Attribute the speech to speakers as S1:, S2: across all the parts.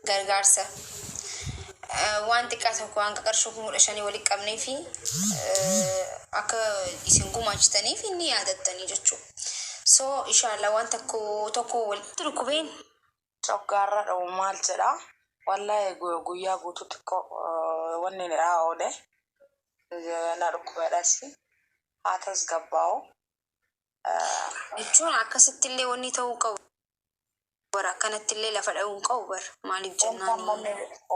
S1: Gargaarsa waan xiqqaa tokko hanga qarshii 15,000 walitti qabnee fi akka isin gumaachitaniif inni yaadattanii jechuudha. So inshallah waan tokko tokko walitti dhukkubeen.
S2: Coggaarra dha'u maal jedha wallahi guyyaa guutuu xiqqoo wanni dha oole na dhukkubedhas haa tasgabbaa'u.
S1: Jechuun akkasitti illee wanni ta'uu qabu bara akkanatti illee lafa dha'uu hin qabu bara maaliif jennaan.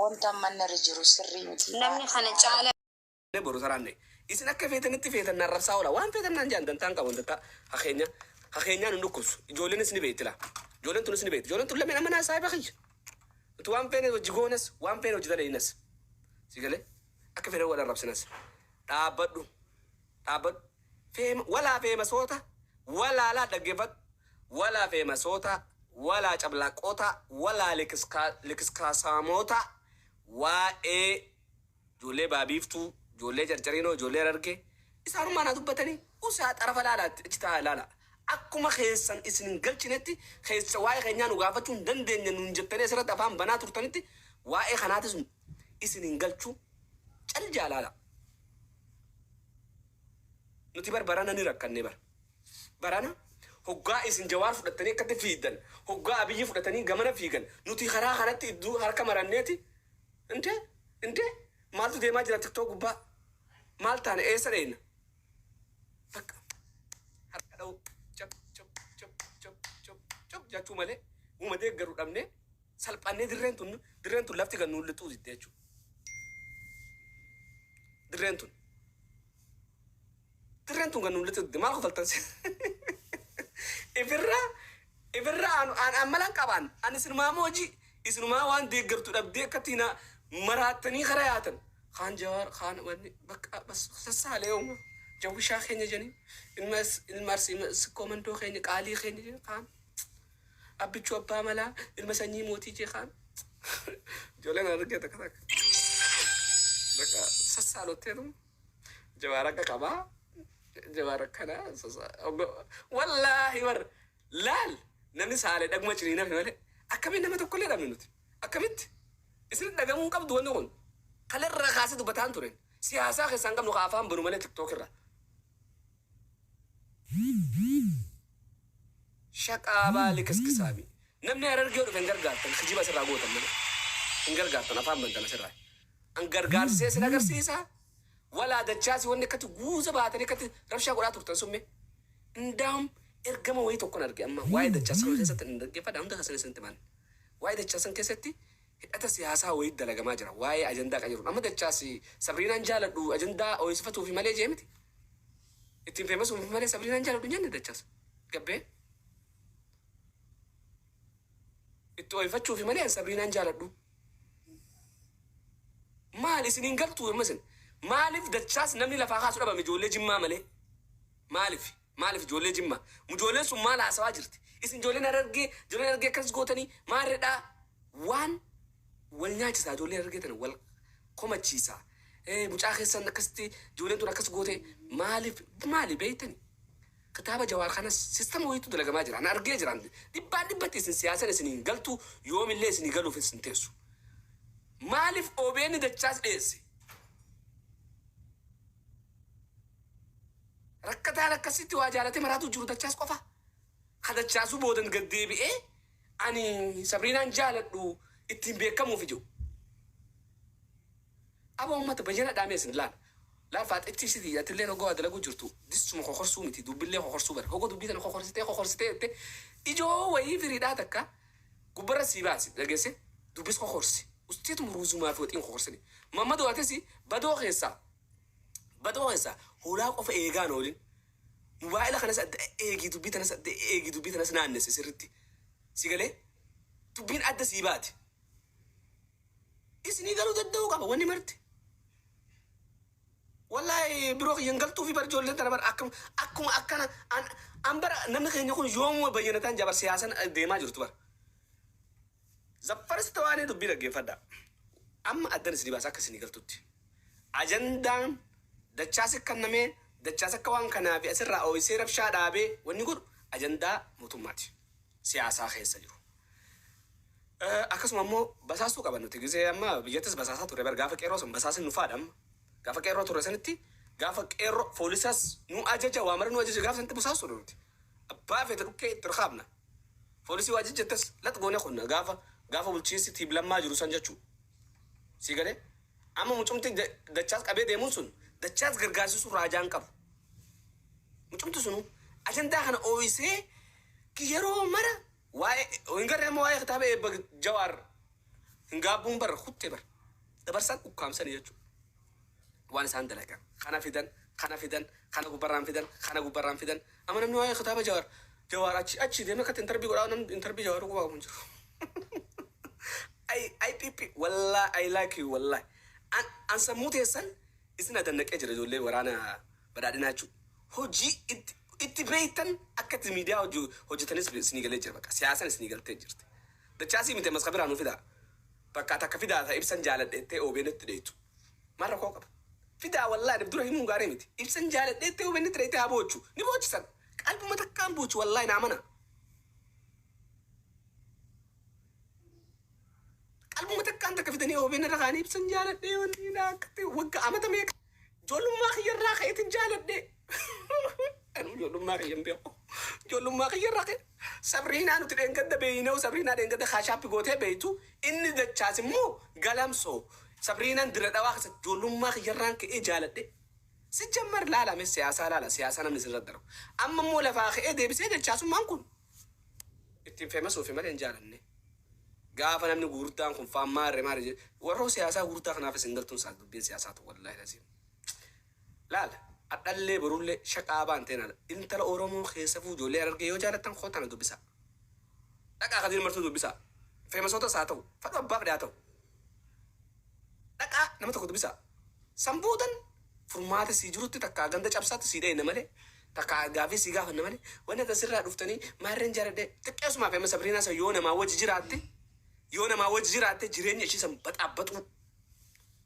S2: Wanta amma inni irra jiru sirrii miti.
S1: Namni kana caala.
S3: Boru saraanne isin akka feetanitti feetan naan rabsaa oola waan feetan naan jaan dantaan qabu dantaa hakeenya hakeenyaan hin dhukkubsu. Ijoolleenis ni beekti laa, ijoolleen tunis ni beekti. Ijoolleen tun lameen amma naa saahiba kiyya. Nuti waan feene hojii goonas, waan feene hojii dalayinas, si galee akka feene wal arrabsinas. Dhaabbadhu, dhaabbadhu. Feema walaa feemasoota walaa laa dhaggeeffadhu, walaa feemasoota walaa cablaaqoota walaa likiskaasamoota. Waa'ee ijoollee Baabiiftuu, ijoollee Carcariinoo, ijoollee Harargee isaanummaa naa dubbatanii usaa xarafa laalaatti achi taa'aa ilaala. Akkuma keessan isin hin galchinetti keessa waa'ee keenyaa nu gaafachuu hin dandeenye nuun jettanii asirratti afaan banaa turtanitti waa'ee kanaatis isin hin galchu cal jaalaala. Nuti bar barana ni rakkanne bar. Barana hoggaa isin Jawaar fudhattanii akkatti fiigdan, hoggaa Abiyyi fudhatanii gamana fiigan, nuti karaa kanatti idduu harka maranneeti Inde inde maaltu deemaa jira TikTok gubbaa? Maal taane, eessa dheeyna? Bakka harka dha'uu cap cap cap cap cap cap jechuu malee uuma deeggaru dhabnee salphannee dirreen tun lafti kan nuun lixuu didde jechuudha. Dirreen tun kan nuun lixuu didde. Maal kofaltan si? Ifirraa an ammalan qabaan an isinumaa hojii isinumaa waan deeggartu dhabdee akkatti na maraattanii kara yaatan. Kaan Jawaar, kaan wanni bakka bas sassaalee uuma jawwishaa keenya jedhanii, ilma Arsii Sikkoo Mandoo keenya qaalii keenya jedhanii, kaan Abbichuu abbaa malaa ilma sanyii mootii jee, kaan ijoolleen argee takka takka bakka sassaalotteetu Jawaar akka qabaa, Jawaar akkana. Wallaahi bar laal, namni saalee dhaguma ciniinafi malee akkamiin nama tokkollee dhabne nuti? Akkamitti isin dhagamuu hin qabdu? Wanni kun kalarraa kaasee dubbataan ture. Siyaasaa keessaa hin qabnu ka afaan banu malee TikTok irraa. Shaqaabaa likiskisaabi. Namni Harargee dhufe hin gargaartan, kijiba asirraa gootan malee hin gargaartan, afaan bantan asirraa. An gargaarsisee isin agarsiisa. Walaa Dachaasi wanni akkatti guuza baatanii akkatti rabshaa godhaa turtan summe. Indaa'um ergama wayii tokkon arge amma waa'ee Dachaasan keessatti hin dhaggeeffadha hunda keessan isinitti himan. Waa'ee Dachaasan keessatti hidhata siyaasaa wayii dalagamaa jira. Waa'ee ajandaa qajeeluun. Amma Dachaasi Sabriinaan jaaladhu ajandaa ooyisifatuufi malee jee miti. Ittiin feemasuufi malee Sabriinaan jaaladhu hin jenne Dachaas. Gabbee. Itti ooyifachuufi malee an Sabriinaan jaaladhu. Maal isin hin galtuu amma isin? Maaliif Dachaas namni lafaa kaasu dhabame ijoollee Jimmaa malee? Maaliif? Maaliif ijoollee Jimmaa? Ijoolleen sun maal haasawaa jirti? Isin ijoolleen Harargee akkas gootanii maarredhaa waan wal nyaachisaa, ijoolleen Harargee tana wal komachiisaa. Mucaa keessan akkasitti ijoolleen tun akkas goote maaliif maali beektani? Kitaaba Jawaar kanas sistama wayiitu dalagamaa jira. An argee jira. Dhibbaan dhibbatti isin siyaasan isin hin galtu, yoomillee isin galuuf isin teessu. Maaliif OBN Dachaas dhiyeesse? Rakkataan akkasitti waa jaalatee maraatu jiru Dachaas qofa. Ka Dachaasuu boodan gad deebi'ee ani Sabriinaan jaaladhu ittiin beekamuuf jiru. Aba uummata bayyana dhaamee isin laala. Laal faaxichi sitii atillee hoggaa waa dalaguu jirtu dissuma kokorsuu miti, dubbillee kokorsuu bara. Hogga dubbii tana kokorsitee kokorsitee jette ijoo wayii firiidhaa takka gubbarra sii baasi dhageesse dubbis kokorsi. Usteetuma ruuzumaa fi waxiin kokorsini. Mammadoo atis badoo keessaa hoolaa qofa eegaan oolin. Mobaayila kanas adda eegii, dubbii tanas adda eegii, dubbii tanas naannesse sirritti. Si galee dubbiin adda sii baati. Isinii galuu danda'uu qaba wanni marti. Wallahi biroo kiyyan galtuu fi bar ijoolleen tana bar akkuma akkana an bara namni keenya kun yoomuma bayyanataan jabar siyaasan deemaa jirtu bar. Zaffaris tawaanii dubbii dhaggeeffadha. Amma addan isinii baasa akka isinii galtutti. Ajandaan Dachaas kannamee Dachaas akka waan kanaa fi asirraa ooyisee rabshaa dhaabee wanni godhu ajandaa mootummaati. Siyaasaa keessa jiru. Akka Akkasuma immoo basaastuu qaban nuti gisee amma biyyattis basaasaa turre bar gaafa qeerroo sun basaasin nu faadha amma. Gaafa qeerroo turre sanitti gaafa qeerroo foolisaas nu ajaja waa mara nu ajaja gaafa sanitti basaastuu nuti. Abbaa feete dhukkee itti rakaabna. Foolisii waa jijjettas lax goone kunna gaafa gaafa bulchiinsi tiiblammaa jiru san jechuu. Sii galee amma mucumti dachaas qabee deemuun sun dachaas gargaarsiisuu raajaan qabu. Mucumti sunu ajandaa kana ooyisee yeroo mara waa'ee hin garree amma waa'ee kitaaba eebba Jawaar hin gaabbuun bara kuttee bara dabarsaan ukkaamsanii jechuudha. Waan isaan dalagan kana fidan kana fidan kana gubbarraan fidan kana gubbarraan fidan amma namni waa'ee kitaaba Jawaar Jawaar achi achi deemee akkatti intarbii godhaa namni intarbii Jawaar qubaa kun jiru. I PP wallahi I like you wallahi. An sammuu teessan isin adannaqee jira ijoollee waraana badhaadhinaa jechuudha. Hojii itti beektan akka itti miidiyaa hojjetanis isinii galee jira bakka siyaasan isinii galtee jirti. Dachaasii miti maska biraa nu fidaa. Bakka takka fidaa ta ibsan jaaladheettee OBN itti dheeytu. Maal rakkoo qaba? Fidaa wallahi dura himuun gaarii miti. Ibsan jaaladheettee OBN itti dheeytee haa boochu. Ni boochisan. Qalbuma takkaan boochu wallahi naa mana. Qalbuma takkaan takka fidanii OBN irra kaanii ibsan jaaladhee wanni akkatti wagga amata meeqa. Ijoollummaa kiyyarraa ka'eetin jaaladhee. Anu ijoollummaa kiyya hin beeku. Ijoollummaa kiyyarraa ka'e. Sabriinaa nuti dheengadda beeyinoo Sabriinaa dheengadda kaashaappi gootee beeytu inni dachaas immoo galamsoo. Sabriinaan dira dhawaa keessatti ijoollummaa kiyyarraan ka'ee jaaladhe. Si jammar laalame siyaasaa laala siyaasaa namni sirra darbu. Amma immoo lafaa ka'ee deebisee dachaasummaan kun ittiin feemasuufi malee hin jaalanne. Gaafa namni gurguddaan kun faan maarre maarre jedhe warroo siyaasaa gurguddaa kanaaf isin galtuun isaa dubbiin siyaasaa wallahi lasiim. Laala adhallee borullee shaqaa baan ta'in ala intala Oromoo keessa fuu ijoollee Harargee yoo jaalattan koottana dubbisaa. Dhaqaa Kadiir Martuu dubbisaa. Feemasoota haa ta'u fadhu abbaa fedhe haa ta'u. Dhaqaa nama tokko dubbisaa. Sanboodan furmaata sii jirutti takkaa ganda cabsaatti sii dheeyna malee takkaa gaafii sii gaafanna malee wanni ati asirraa dhuftanii maarreen jaaladhee xiqqeessumaaf amma Sabriinaa san yoo namaa wajji jiraatte yoo namaa wajji jiraatte jireenya ishii san baxaabbaxuu.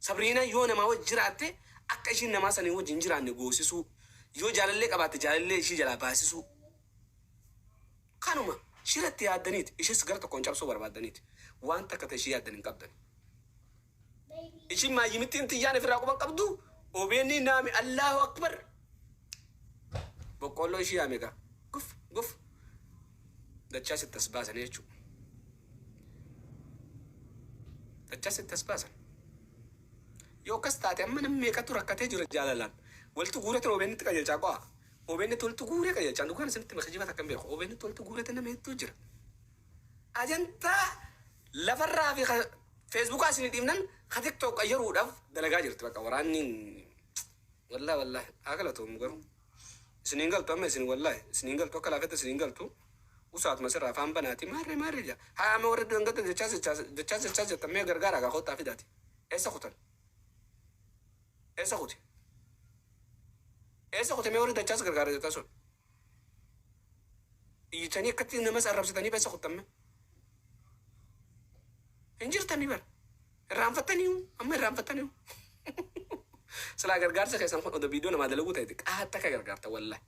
S3: Sabriinaa yoo namaa wajji jiraatte akka ishiin namaa sanii wajji hin jiraanne goosisuu yoo jaalallee qabaatte jaalallee ishii jalaa baasisuu. Kanuma shiratti yaaddaniiti ishis gara tokkoon cabsuu barbaaddaniiti waan takka ta'e ishii yaaddan hin qabdan. Ishiin maayyimittiin tiyyaan ofirraa quban qabdu OBN naami Allahu Akbar. Boqqoolloo ishii yaame gaa guf guf dachaa sitti as baasanii jechuudha. Dachaa sitti as baasan. Yoo akkas taate amma namni meeqatu rakkatee jira jaalalaan. Walitti guurate OBN itti qajeelchaa qo'a. OBN itti walitti guuree qajeelchaa dhugaan isinitti makijiba takka hin beeku. OBN itti walitti guurate nama hedduu jira. Ajantaa lafarraa fi Feesbuukaa isinii dhiibnan ka TikTok qayyaruudhaaf dalagaa jirti bakka waraanni wallahi wallahi haa galatoomu garuu. Isiniin galtu amma isin wallahi isiniin galtu akka laafetti isiniin galtu usaatuma sirraa afaan banaati maarree maarree jaa. Haa amma warri dangata jechaas jechaas jechaas jechaas jettan mee gargaaraa gaa kottaa fidaati. Eessa kutan? Eessa kuti? Eessa kute mee warri dachaas gargaara jettan sun? Iyyitanii akkatti namas arrabsitanii eessa kuttan mee? Hin jirtanii bara. Irraanfattanii amma irraanfattanii. Silaa gargaarsa keessan kun odoo viidiyoo namaa dalaguu ta'e qaata akka gargaarta wallahi.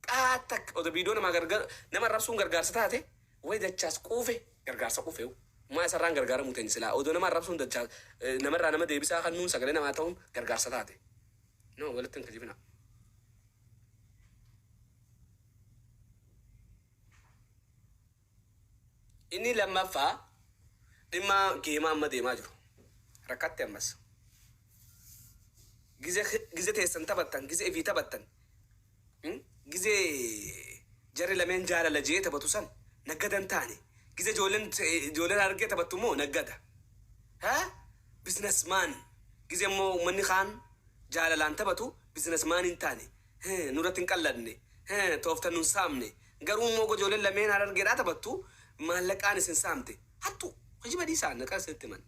S3: Qaata akka odoo viidiyoo namaa gargaar nama arrabsuun gargaarsa taate way dachaas quufe gargaarsa quufeewu. Maa isarraan gargaaramuu ta'in silaa odoo nama arrabsuun dachaas namarraa nama deebisaa kennuun sagalee namaa ta'uun gargaarsa taate. No walitti hin kijibina. Inni lammaffaa dhimma geemaa amma deemaa jiru. Rakkatte ammas. Gize teessan taphattan, gize ifii taphattan, gize jarri lameen jaalala jee taphatu san naggadan taane. Gize ijoolleen argee taphattu immoo naggada. Ha? Businessman. Gize immoo uummanni kaan jaalalaan taphatu businessman hin taane. Nurratti hin qalladne. Tooftan nun saamne. Garuu immoo ijoolleen lameen harargeedhaa taphattu maallaqaan isin saamte. Hattu hojii dhiisaa naqaa isinitti himan.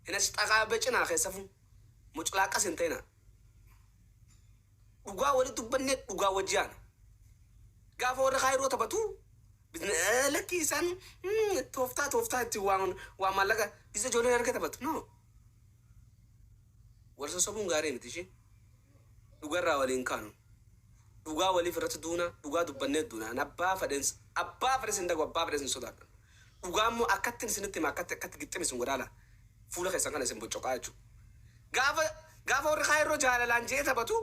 S3: Hin as xaqaa bacinaa keessa fu muculaaqas hin ta'ina. Dhugaa walitti dubbannee dhugaa wajji yaana. Gaafa warra kaayiroo taphatu lakkii isaan tooftaa tooftaa itti waan waan maallaqa isa ijoolleen harka taphatu. No. Wal sossobuun gaarii miti ishee. Dhugarraa waliin kaanu. Dhugaa waliif irratti duuna dhugaa dubbannee duuna. Abbaa fedhes hin dagu abbaa fedhes hin sodaadhu. Dhugaa immoo akkatti isinitti hima, akkatti akkatti gixxim isin godhaala. Fuula keessan kana isin boccoqaa jechuudha. Gaafa gaafa warri kaayirroo jaalalaan jee taphatu,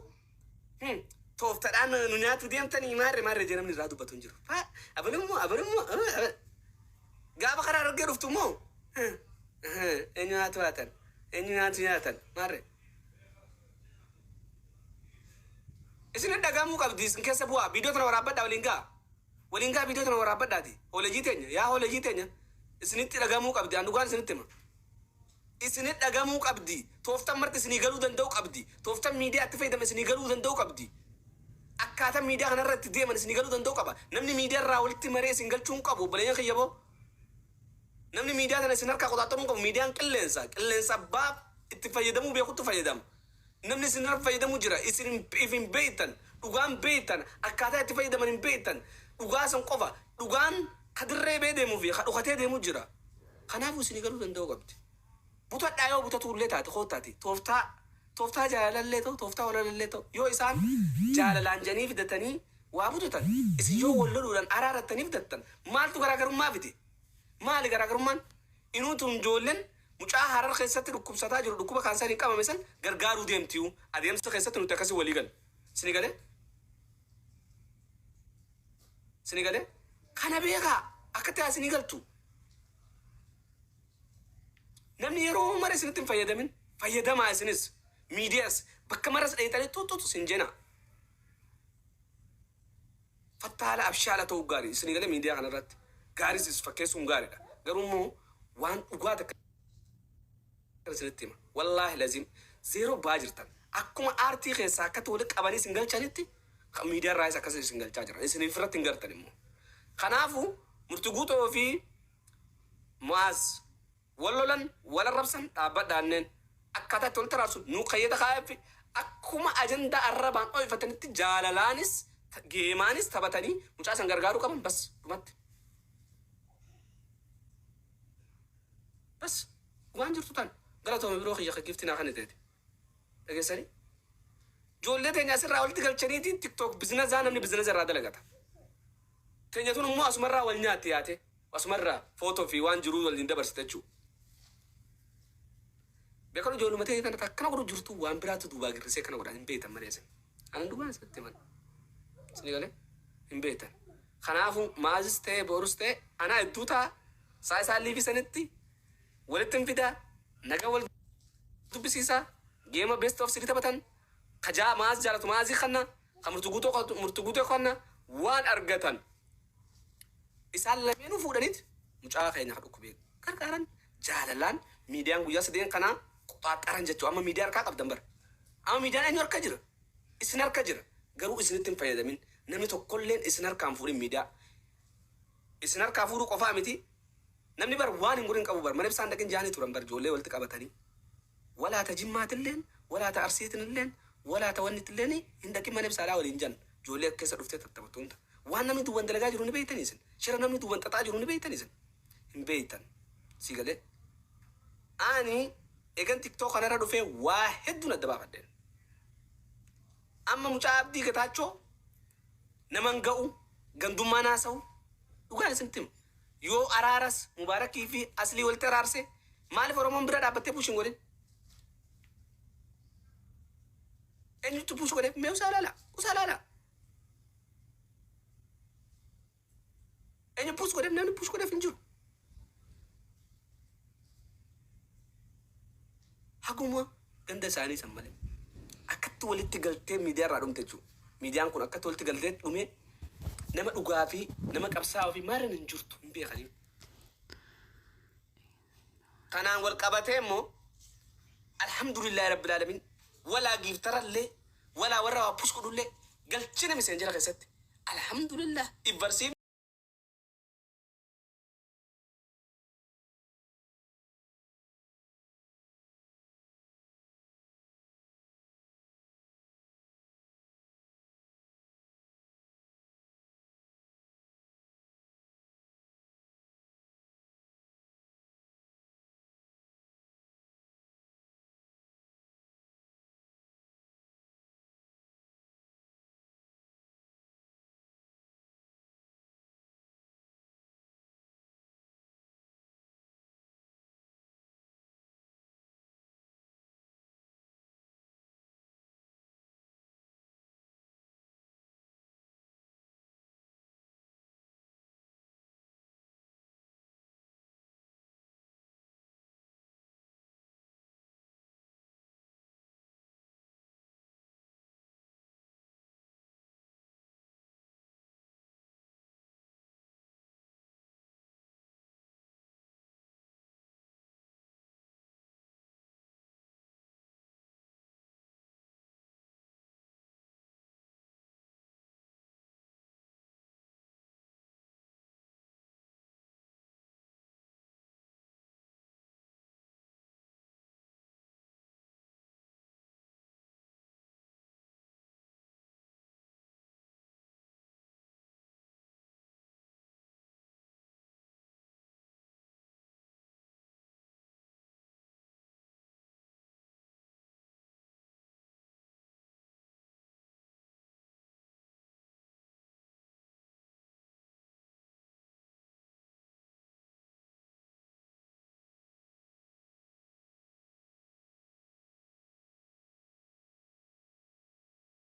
S3: tooftadhaan nu nyaatu deemtanii maarre maarre jee namni irraa dubbatu hin jiru. Abalummoo abalummoo gaafa karaa argee dhuftu immoo eenyu nyaatu nyaatan, eenyu nyaatu nyaatan maarre. Isin dhagahamuu qabdi, isin keessa bu'aa. Viidiyoo tana waraabbadhaa, waliin ga'a. Waliin ga'a, viidiyoo tana waraabbadhaati. Hoolejii teenya, yaa hoolejii teenya, isinitti dhagahamuu qabdi. An dhugaan isinitti hima. Isinit dhagamuu qabdi. Tooftan marti isinii galuu danda'u qabdi. Tooftan miidiyaa itti fayyadaman isinii galuu danda'u qabdi. Akkaataan miidiyaa kanarra itti deeman isinii galuu danda'u qaba. Namni miidiyaa irraa walitti maree isin galchuu hin qabu. Obboleeyyan kiyya boo. Namni miidiyaa kana isin harkaa qoxaaxaruu hin qabu. Miidiyaan qilleensa. Qilleensa abbaa itti fayyadamuu beekutti fayyadama. Namni isin irra fayyadamu jira. Isin if hin beektan. Dhugaan beektan. Akkaataa itti fayyadaman hin beektan. Dhugaa san qofa. Dhugaan ka dirree bee deemuu fi ka dhokatee deemu jira. Kanaafuu isinii galuu danda'u qabdi. Butadhaa, yoo butatuu illee taate koottaati. Tooftaa tooftaa jaalalallee ta'u, tooftaa walalallee ta'u, yoo isaan jaalalaan janii fidatanii waa butatan, isin yoo wal loluudhaan araarattanii fidattan, maaltu garaagarummaa fide? Maali garaagarummaan? Inuu tun ijoolleen mucaa Harar keessatti dhukkubsataa jiru, dhukkuba kaansariin qabame san gargaaruu deemtiyu. Adeemsa keessatti nuti akkasii walii galle. Isinii galee? Isinii galee? Kana beekaa, akkatti haa isinii galtu. Namni yeroo mara isinitti hin fayyadamin, fayyadamaa isinis miidiyaas bakka maras dheeyxanii xuxuxu sin jena. Fattaala abshaala ta'uu gaarii isinii galee? Miidiyaa kanarratti gaaris is fakkeessuun gaariidha. Garuu immoo waan dhugaa takka isinitti hima. Wallaahi lazim zeeroo baa jirtan. Akkuma aartii keessaa akkatti walitti qabanii isin galchanitti, miidiyaa irraayis akkas isin galchaa jiran. Isin ifirratti hin gartan immoo. Kanaafuu Murti Guutoo fi Mu'aaz wal lolan, wal arrabsan, dhaabbadhaanneen akkaataa itti walitti araarsu nu kayyata kaa'eef. Akkuma ajandaa arrabaan dho'ifatanitti jaalalaanis geemaanis taphatanii mucaa san gargaaruu qaban. Bas, dhumatti. Bas, waan jirtu tan. Galatoome biroo kiyya ka gifti naa kan ta'e dhageessanii. Ijoollee teenya asirraa walitti galchaniiti TikTok bizinazaa, namni bizinasa irraa dalagata. Teenya tun immoo asumarraa wal nyaatti yaate, asumarraa footoo fi waan jiruu waliin dabarsite jechuudha. Beekan ijoolluma teenya tana akkana godhu jirtu, waan biraatu duubaa girrisee akkana godhan hin beektan malee isin. Anan dhugaan isinitti himan. Isin galee hin beektan. Kanaafuu maazis ta'e borus ta'e anaa hedduu ta'a saa isaan liifisanitti walitti hin fidaa, naga wal dubbisiisaa, geema best of three taphatan, kajaa maaz jaalatu maazii kanna, ka Murti Guutoo kanna, waan argatan isaan lameenuu fuudhaniit mucaa keenya ka dhukkubee gargaaran. Jaalalaan miidiyaan guyyaa sadeen kanaa qoxaaxaran jechuudha. Amma miidiyaa harkaa qabdan bara. Amma miidiyaan eenyu harka jira? Isin harka jira. Garuu isinitti hin fayyadamin. Namni tokkolleen isin harkaan fuudhin miidiyaa. Isin harkaa fuudhuu qofaa miti. Namni bar waan hin godhin qabu bar. Mana ibsaan dhaqin jaanii turan bar ijoollee walitti qabatanii. Walaa ta Jimmaatilleen, walaa ta Arsiitinilleen, walaa ta wannitilleen hin dhaqin mana ibsaadhaa waliin jan. Ijoollee akka keessa dhuftee tattaphattu hunda. Waan namni duwwan dalagaa jiru ni beeytanii isin. Shira namni duwwan xaxaa jiru ni beeytanii isin. Hin beeytan. Si galee? Ani egan TikTok kanarra dhufee waa hedduun adda baafadheen. Amma mucaa Abdii Gataachoo naman ga'u gandummaa naasa'u, dhugaan isinitti hima. Yoo araaras Mubaarakii fi Aslii walitti araarse, maaliif Oromoon bira dhaabbattee push hin godhin? Eenyutu push godhe? Mee usaa ilaala. Usaa ilaala. Eenyu push godheef? Namni push godheef hin jiru. Haguma ganda isaanii san malee. Akkatti walitti galtee miidiyaa irraa dhumte jechuudha. Miidiyaan kun akkatti walitti galtee dhume, nama dhugaa fi nama qabsaa'uu fi maarreen hin jirtu, hin beekanii. Kanaan wal qabatee immoo, alhamdulillahi rabbil alamin, walaa giiftarallee walaa warra waa push godhullee galchina miseenjera keessatti, alhamdulillah, ibbarsiif.